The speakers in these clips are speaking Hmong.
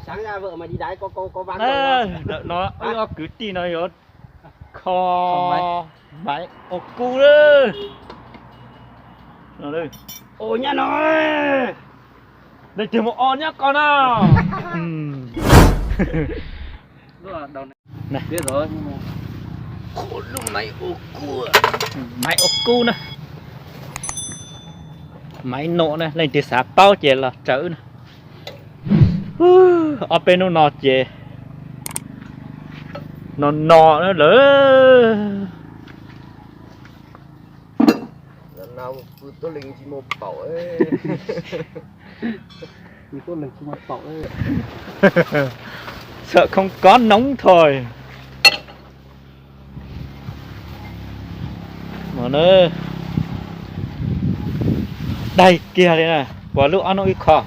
Ntawm no wb ob kwv tij no yuav kho maiv ua kub lawm. Ua nyab no, leej twg mus o nyab ko no. Maiv ua kub na, maiv nom na, leej twg xav paub ces los raws na. Ob peb hnub no ces no no na lawm. Sợ không có nóng thôi. Daig kiag li na, puas lub ob hnub ib kho.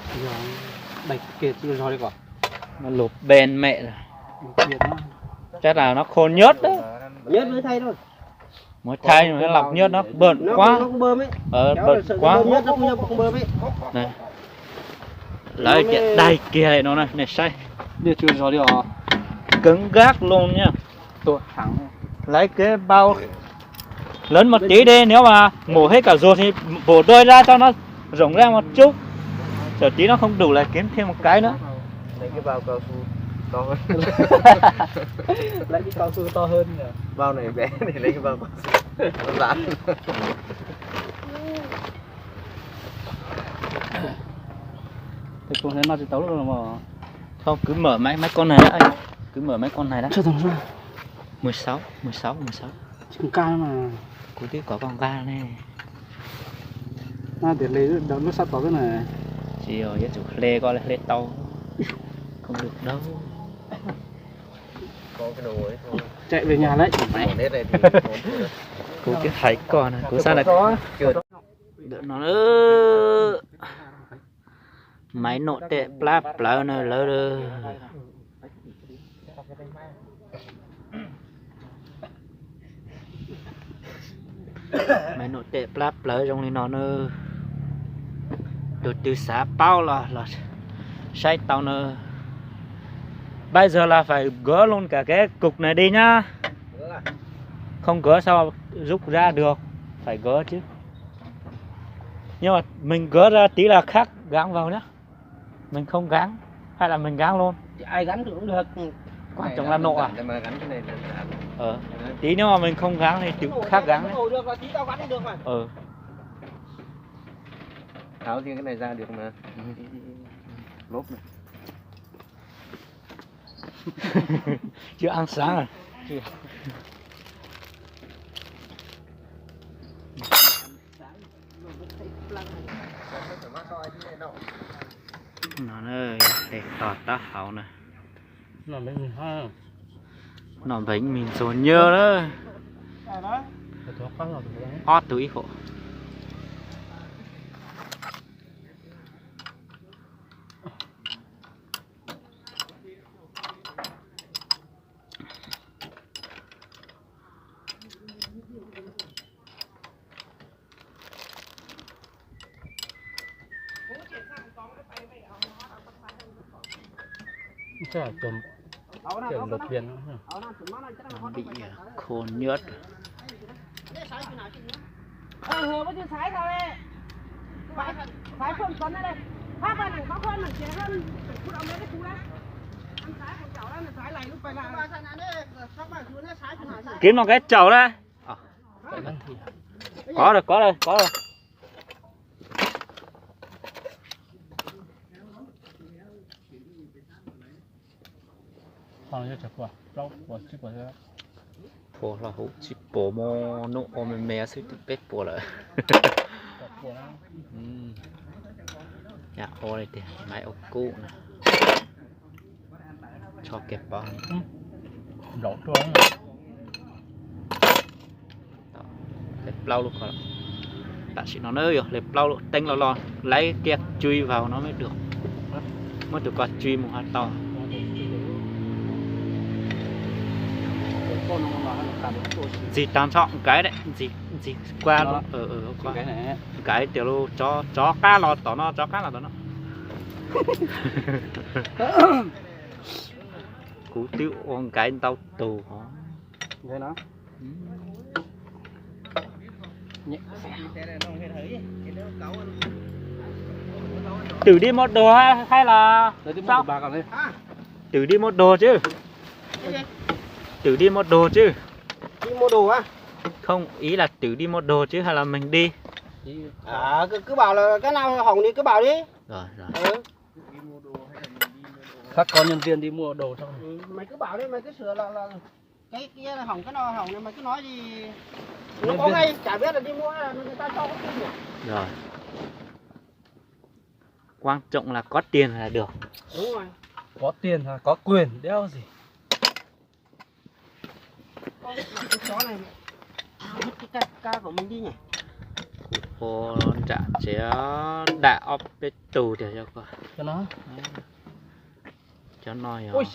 Lus ben mẹ. Chắc là nó khô nhất đấy. Mới thay mà nó lọc nhất nó bợn quá. Ờ, bợn quá. Này. Lawv daig kiag li no na, nej saib. Cứng gác luôn nha. Lấy cái bao lớn một tí đi, nếu mà mổ hết cả ruột thì bổ đôi ra cho nó rộng ra một chút. Giờ tí nó không đủ là kiếm thêm một cái nữa. Lấy cái bao cao su to hơn. Lấy cái cao su to hơn nhỉ? Bao này bé thì lấy cái bao cao su. Nó dán. Không, cứ mở máy, máy con này đã. Cứ mở máy con này đã. Mười sáu, mười sáu, mười sáu. Kuv twb có con ga ne. Lub sab tod xwb na. Tsis yog, yuav tsum hle ko hle tau. Không được đâu. Chạy về nhà đấy. Kuv twb hais koj na, kuv xav na. No, maiv nom tes plab plawv na lawv. Maiv nom tes plab plawv zoo li no na. Tus twg xav paub los los saib tau na. Bây giờ là phải gỡ luôn cả cái cục này đi nhá. Không gỡ sao rút ra được. Phải gỡ chứ. Nhưng mà mình gỡ ra tí là khác gắn vào nhá. Mình không gắn. Hay là mình gắn luôn. Ai gắn thì cũng được. Quan trọng là nổ à? Ờ. Tí nếu mà mình không gắn thì tự khác gắn đấy. Ổ được là tí tao gắn được mà. Ờ. Tháo riêng cái này ra được mà. Lốp này. Chưa ăn sáng à? Chưa. No, hle tos taub hau na. Noj npeev mis ntxuag nyuj lawm. Ob tug ib huam. Bị khô nhất. Kiếm một cái chậu đây. Có rồi, có rồi, có rồi. Puas hlo hauv tsis pom mog, hnub ua me me xwb twb peb puas lawm. Ua li tiag, maiv ua kub na. Tsho kiag pov. Hle plaub lub ko, tam sim no na yog hle plaub lub teeb los los, laib kiag tsui vào nó mới được. Muab tus ko tsui mus hov tau. Ntxig tag nrho, nkaiv, ntxig kua, nkaiv tias tsov qab los tom no, tsov qab los tom no. Kuv twb ua nkaiv ntau tus os. Twm dib muab duag hab los? Twm dib muab duag tswb. Twm dib muab duag tswb. Không ý là twm dib muab duag tswb hab los meeg dib? Cứ bảo là cái nào hỏng thì cứ bảo đi. Các con nhân viên đi mua đồ cho. Mày cứ bảo đi, mày cứ sửa là, là cái kia hỏng, cái nọ hỏng này, mày cứ nói đi. Nó có ngay, chả biết là đi mua hay là người ta cho có tiền nhỉ? Rồi. Quan trọng là có tiền là được. Đúng rồi. Có tiền là có quyền đéo gì. Kuv ua nram tsev dam ob peb tug tiag yog ko. Cov no yog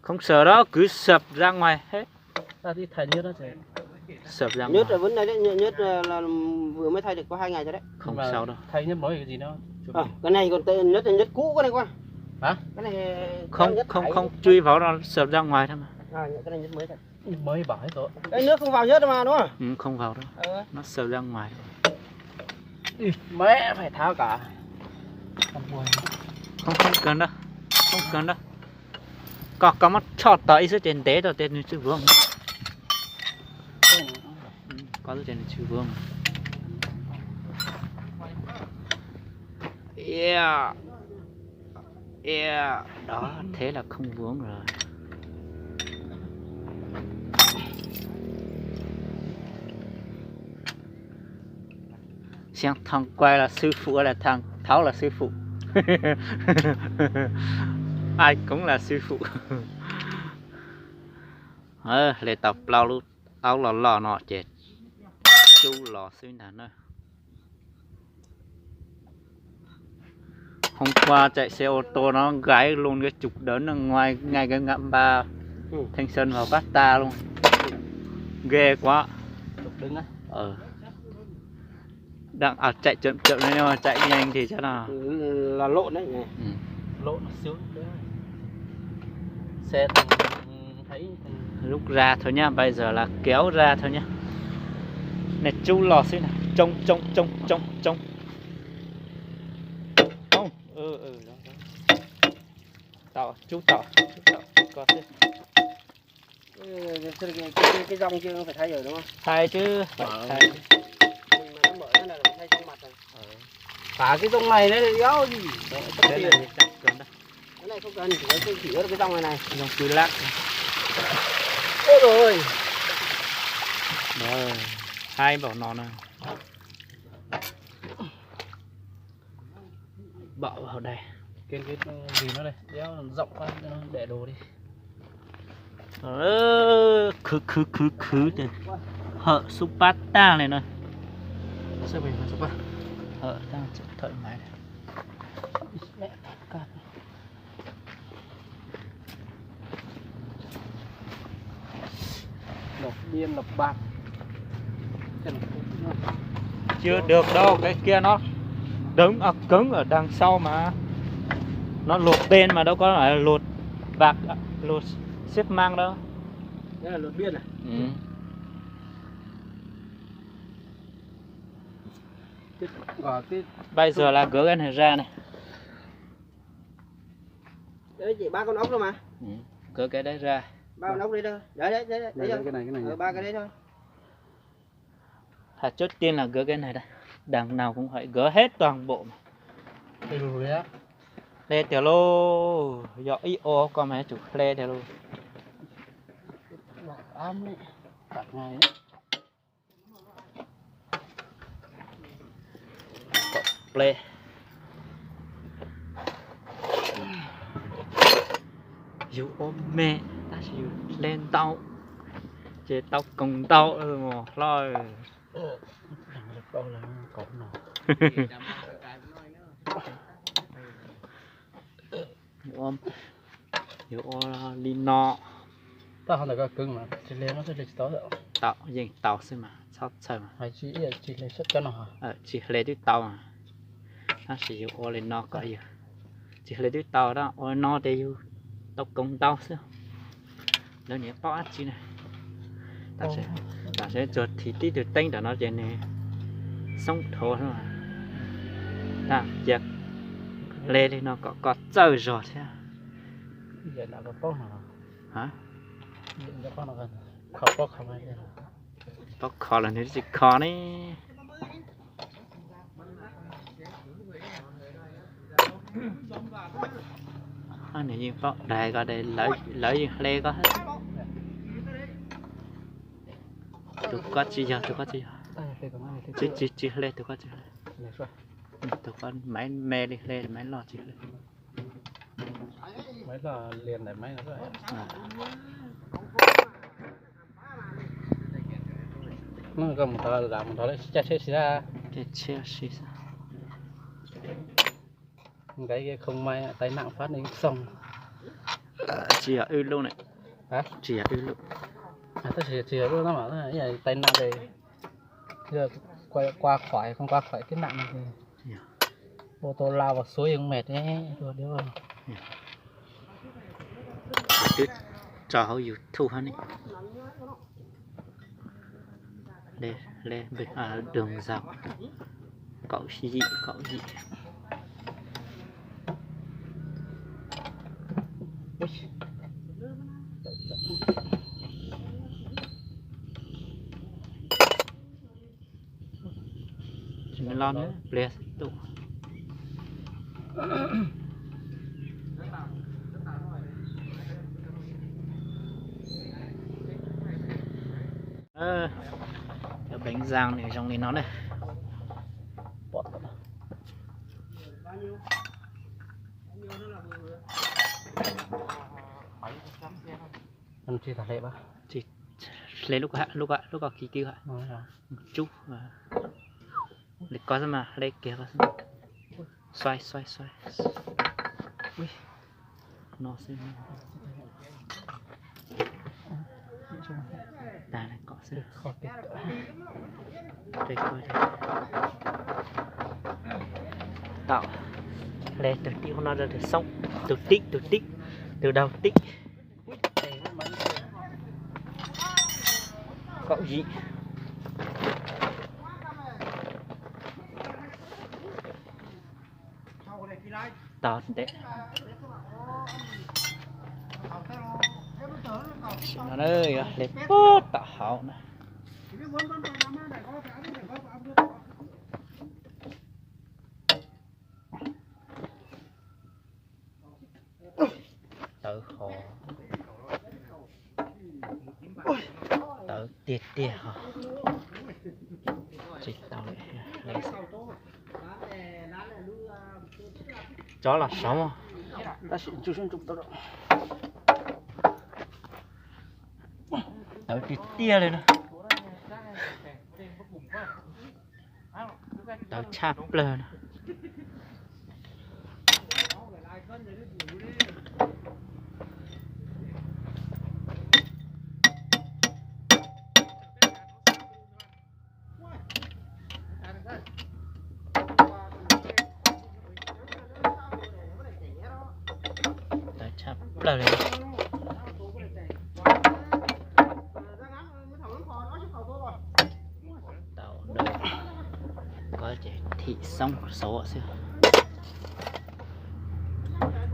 không sờ đó, cứ sập ra ngoài hết. Sập ra ngoài. Nhất là vấn đề đấy, nhất là vừa mới thay được có hai ngày thôi đấy. Không sao đâu. Thay nhất mới cái gì đó. Ờ, cái này còn tệ, nhất là nhất cũ cái này qua. Hả? Cái này không, không, không chui vào đó, sập ra ngoài thôi mà. À, cái này nhất mới thật. Mới bảo hết rồi. Cái nước không vào nhất mà đúng không? Ừ, không vào đâu. Nó sờ ra ngoài. Ih, mẹ phải tháo cả. Không, không cần đâu. Không cần đâu. Koj, koj muab tshoj tau ib xub ces ntev tau ces nws tsis vuag. Koj xub ces nws tsis vuag. Yeah. Yeah, đó, thế là không vuông rồi. Xem thằng quay là sư phụ hay là thằng tháo là sư phụ? Ai cũng là sư phụ. Hle tau plaub lub aub los los no ces cub los xwb ntag na. Hôm qua chạy xe ô tô nó gãy luôn cái trục đèn ở ngoài, ngay cái ngã ba Thanh Xuân vào phát ta luôn. Ghê quá. Trục đứng á. Ờ. Đang à, chạy chậm chậm này nhưng mà chạy nhanh thì chắc là là lộn đấy nhỉ? Ừ. Lộn xíu nữa. Xe thằng thấy thằng Lúc ra thôi nhá, bây giờ là kéo ra thôi nhá. Này, cub los xwb nè, trông trông trông trông trông. Không, ừ, ừ, đó, đó. Tau, cub tau, cub tau, cub tau xwb. Cái, cái, cái dòng kia phải thay rồi đúng không? Thay chứ, phải thay. Mình mà nó mở thế này là phải thay trong mặt rồi. Cả cái dòng này nó đéo gì. Cái này không cần, chỉ có, chỉ có cái dòng này này. Dòng xì lắc. Ôi rồi. Đó, hai bảo nó nè. Bỏ vào đây. Cái, cái gì nó đây, đéo rộng quá, cho nó để đồ đi. Ờ, khứ khứ khứ khứ. Hở súp pát ta này nè. Sao mày mà súp pát? Hở đang thoải mái này. Mẹ cắt. Nộp biên nộp bạc. Chưa được đâu, cái kia nó đứng à, cứng ở đằng sau mà. Nó luật bên mà đâu có phải luật bạc, luật xếp mang đâu. Đấy là luật biên à? Ừ. Cái, cái Bây giờ là gỡ cái này ra này. Đấy, chỉ ba con ốc thôi mà. Ừ. Gỡ cái đấy ra. Ba con ốc đấy thôi. Đấy, đấy, đấy, đấy. Đây, đây, cái này, cái này. Ờ, nhỉ? Ba cái đấy thôi. Hạt chốt tiên là gỡ cái này đây. Đằng nào cũng phải gỡ hết toàn bộ mà. Hle tiag lauj, yog ib ob ko mas yuav tsum hle tiag lauj. Ple. Yus ua me tab sis yus hle ntau, ces tau koom ntau mus hlob. Yuav ua li no. Tau, yeej tau xwb mas txhob txhawj mas. Tsis hle twb tau mas, tab sis yuav ua li no kom yus Tsis hle twb tau, ua no ces yus tau koom ntau xwb. Lawv niam paub dab tsi na. Tam sim tsuas thim tib tug teeb ntawm no ces nws xoob dhau xwb. Cia hle li no kom koj txawj zog thiab. Paub kho los nws tsis kho ne. Nws yeej paub dais ko, lawv yeej hle ko. Tus ko tsis yog, tus ko tsis yog. Tsis, tsis, tsis hle, tus ko tsis hle. Tus ko maiv me li hle, maiv loj tsis hle. Koj mus tod, mus tod lawv caij tsheb si xwb. Caij tsheb si xwb. Nkawd khoo mai tai nạn phát nên xông. Tsis yog wb lub ne. Tsis yog wb lub. Tab sis tsis yog lub no mas tai nạn ces qua khỏi không qua khỏi kiếp nạn này thì ô tô lao vào suối cũng mệt đấy. Twb tso hauv YouTube hab ne. Hle, hle, đường dọc. Kaum yim, kaum yim. Tsis me los na, pliag tus. Cov bánh rang nws zoo li no na. Tsis hle lub, lub ko kiv kiv tsub. Li ko xwb mas hle kiag ko xwb. Xoay, xoay, xoay. No xwb. Tag li ko xwb. Tau, hle tus tim hauv no rau tus xoob, tus tim, tus tim, tus dau tim. Kaum yim. Tau ntev. Tam sim no na yuav hle puag tom hauv na. Tawv ho, tawv tiag tiag ho. Tsis tau li. Tsov los saud, tab sis tawv tiag tiag li na. Tawv tshaj plawg na. Tawv tshaj plawg li. Tau, ko ces thim xoob xov xwb.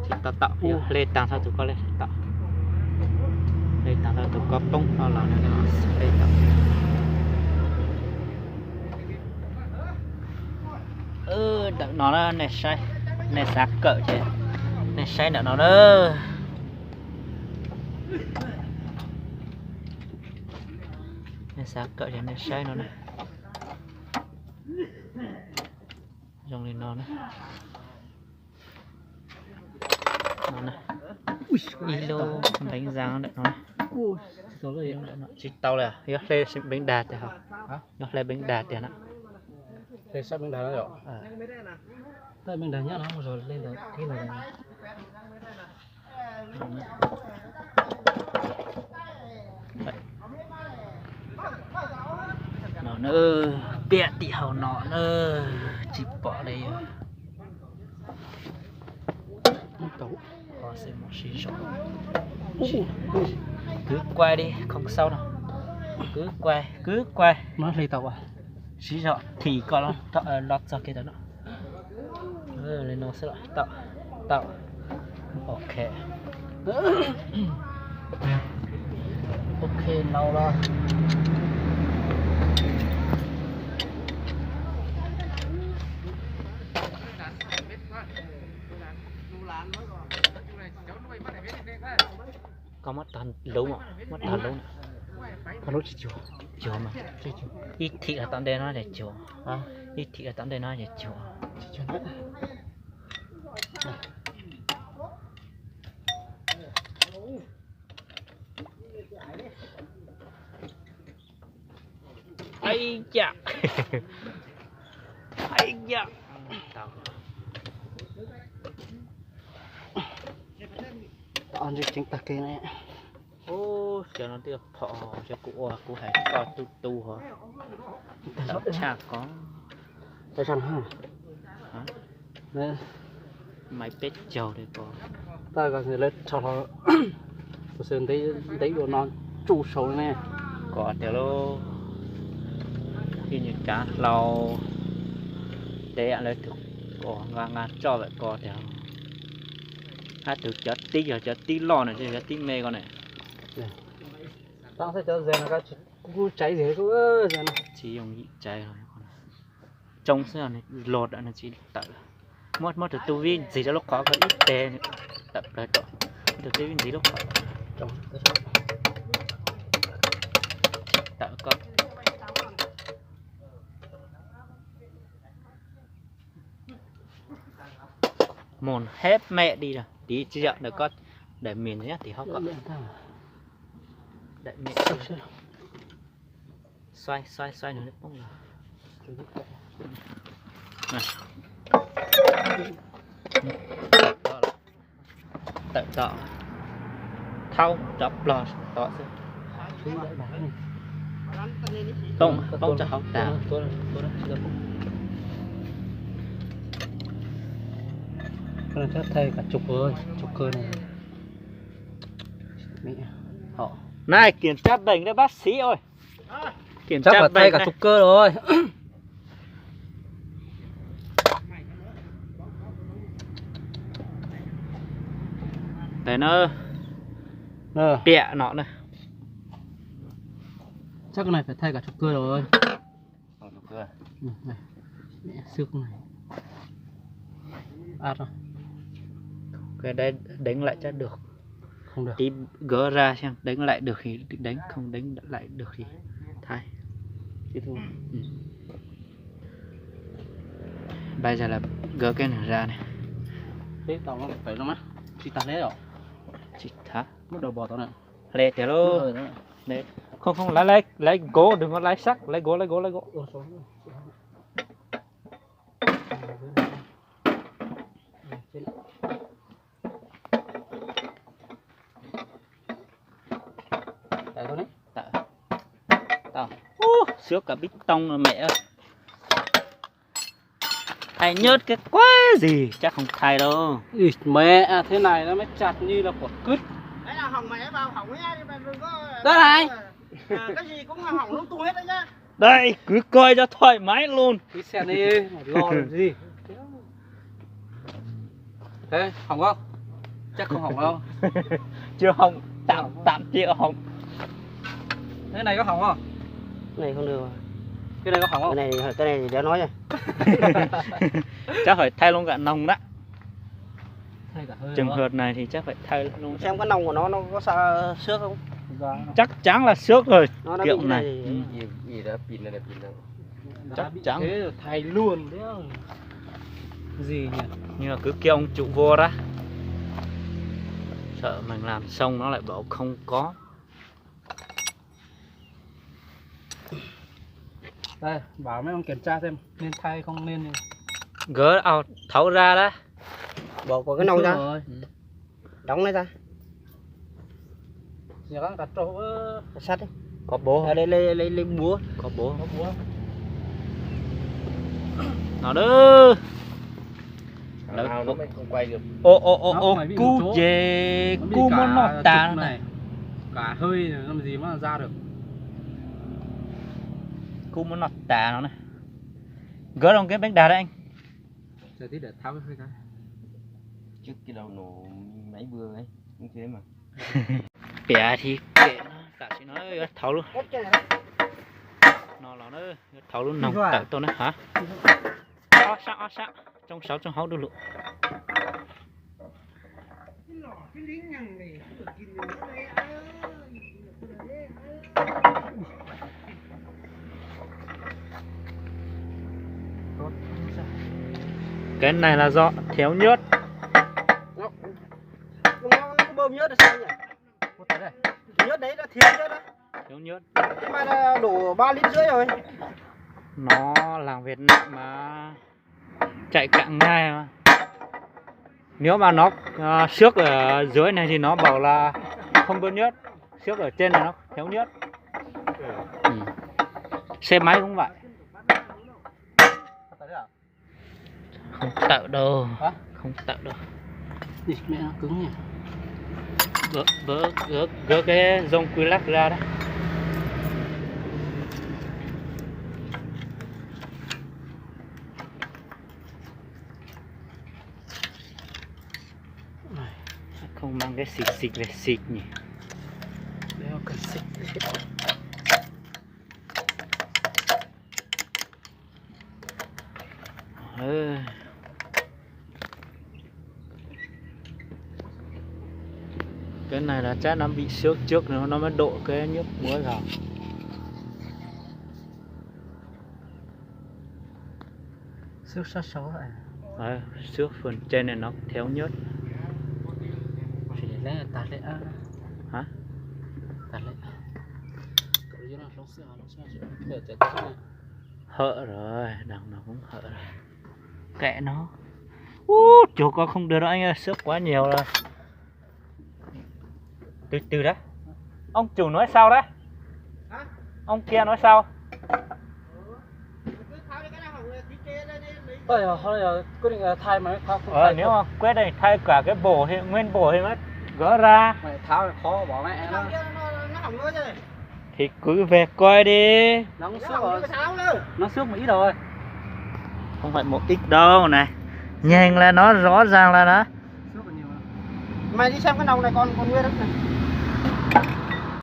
Tsis tau tom, yuav hle tag txog tus ko li tom. Hle tag txog tus ko poob no los hle tom. Ntawm no na, nej saib, nej xav kawm ces nej saib ntawm no na. Nej xav kawm ces nej saib no na. Zoo li no na. Ib lub npeev zag ntawm no. Tsis tau li, yuav hle npeev dag tiag ho. Yuav hle npeev dag tiag na. No na, piam tim hauv no na, tsis pom li. Tau. Ho xi mos siv zog. Kwv kuai li khoo xauj no. Kwv kuai, kwv kuai. Mas hli tau as. Siv zog thim kom los txog kev tau no. Li no xwb los tau, tau. Ok. Ok, nau los. Koj muab tog lub, muab tog lub na. Tog lub tsis cuag, cuag mas. Ib thim los tom ntej no ces cuag. Ib thim los tom ntej no ces cuag. Ai ya. Ai ya. Tau. Tau ntsej ceev tag kev ne. Ub, cov no twb phom, cov kuv ua kuv hais koj tu tu ho. Tau tshaj ko. Tau tshaj no. Maiv peb caug li ko. Tau ko lawv rho hlo, tus xwb ntev dua no tsuj saud ne. Ko tiag lauj, tij nyuag cav hlau, ntev lawv tus ko nqa nqa tso lawm ko tiag. Hab tus cov tib yog cov tib loj na, cov tib me ko na. Tsis yooj yim tsaiv. Tsoo xwb, los dam no tsis tawm. Muab, muab tus tu vib ntxiv rau lub qhov ko ib teg, tawm plaws rau. Muab tus tu vib ntxiv lub qhov. Tawm ko. Mus hab mem di lawm, tiv tsis yog ntawm ko, daim mis ntawd nyob tim hauv ko. Daim mis. Xoay, xoay, xoay nws poob los. Tawm tom, thaub rov plog tom xwb. Poob, poob tso hauv tas. Thaij kav tsum kawg, tsum kawg ne. Nai kiểm tra bệnh đây bác sĩ ơi. Kiểm tra bệnh đây. Tes na, piam no na. Chắc cái này phải thay cả trục cơ rồi. Trục cơ. Ừ, này. Xước này. Át rồi. Cái đấy đánh lại chắc được. Không được. Tí gỡ ra xem đánh lại được thì đánh, không đánh lại được thì thay. Tiếp thu. Ừ. Bây giờ là gỡ cái này ra này. Thế tao nó phải nó má. Chỉ tắt đấy rồi. Chỉ thả. Bắt đầu bỏ tao nè. Hle tiag lauj. Không, không, lấy, lấy, lấy gỗ, đừng có lấy sắt, lấy gỗ, lấy gỗ, lấy gỗ. Tao, tao. Ú, xước cả bít tông rồi mẹ ơi. Thay nhớt cái quái gì, chắc không thay đâu. Ui, mẹ, à, thế này nó mới chặt như là quả cứt. Đấy là hỏng mày ấy, vào hỏng nhá, đi mày đừng có. Đó này. Ờ, cái gì cũng hỏng lung tung hết đấy nhá. Đây, cứ coi cho thoải mái luôn. Cái xe này lo làm gì? Thế, hỏng không? Chắc không hỏng đâu. Chưa hỏng, tạm, tạm chưa hỏng. Cái này có hỏng không? Cái này không được. Cái này có hỏng không? Cái này, cái này thì đéo nói rồi. Chắc phải thay luôn cả nòng đó. Thay cả hơi. Trường hợp này thì chắc phải thay luôn. Xem cái nòng của nó, nó có sao xước không? Chắc chắn là xước rồi. Nó đã bị kiểu cái này này. Gì, gì đã bị này là bị này. Chắc chắn. Thế rồi thay luôn đấy. Gì nhỉ? Nhưng mà cứ kêu ông chủ vô đó. Sợ mình làm xong nó lại bảo không có. Đây, bảo mấy ông kiểm tra xem nên thay không nên. Gỡ ao tháo ra đó. Bỏ của cái nòng ra. Rồi. Đóng nó ra. Giờ các đặt trâu, ơ. Sắt đi. Có bố. Ờ, lấy, lấy, lấy, lấy búa. Có búa. Có búa. Nó đó. Lawv, ô ô ô ô, kub ces kub muab noj tas no na. Cả hơi làm gì mà ra được. Kub muab noj tas no na. Gỡ luôn cái bếp đà đấy anh. Giờ tí để tháo cái hơi cái. Trước cái đầu nổ máy vừa ấy, cũng thế mà. Piav thì kệ nó, tạm thời nó tháo luôn. Nó nó nó tháo luôn nòng tận tôi nữa hả? Ó sẵn, ó sẵn. Trong sáu trong hấu đu lụ. Cái này là do thiếu nhớt. Nó, nó bơm nhớt là sao nhỉ? Nhớt đấy là thiếu nhớt đấy. Thiếu nhớt. Cái mà là đổ ba lít rưỡi rồi. Nó làng Việt Nam mà chạy cạn ngay mà. Nếu mà nó, à, xước ở dưới này thì nó bảo là không bơm nhớt, xước ở trên này nó thiếu nhớt. Ừ. Xe máy cũng vậy. Không tawm đâu. Hả? Không tawm đâu. Nhìn mẹ nó cứng nhỉ. Vớ, vớ, gỡ, gỡ cái dòng quy lắc ra đó. Không mang cái xịt, xịt về xịt nhỉ. Đeo cần xịt. Ừ. Cái này là chắc nó bị xước trước nữa nó mới độ cái nhớt muối vào. Xước sát số à? Ờ, xước phần trên này nó thiếu nhớt. Thì lấy tạt lệ á. Hả? Tạt lệ. Cậu vô nó lông xước, lông xước, xước, xước, xước. Hở rồi, đằng nào cũng hở rồi. Kệ nó. Ú, chuột con không được đâu anh ơi, xước quá nhiều rồi. Từ từ đã. Ông chủ nói sao đấy? Hả? Ông kia nói sao? Tôi giờ thôi giờ quyết định là thay mà nó tháo không Ờ, thay nếu được. Mà quyết định thay cả cái bộ thì nguyên bộ thì nó gỡ ra. Mày tháo thì khó bỏ mẹ nó. Nó hỏng luôn rồi. Thì cứ về coi đi. Nó cũng xước Nó rồi. Không phải một ít đâu. Nó xước một ít đâu này. Nhìn là nó rõ ràng là nó Xước còn nhiều lắm. Mày đi xem cái nòng này còn còn nguyên lắm này.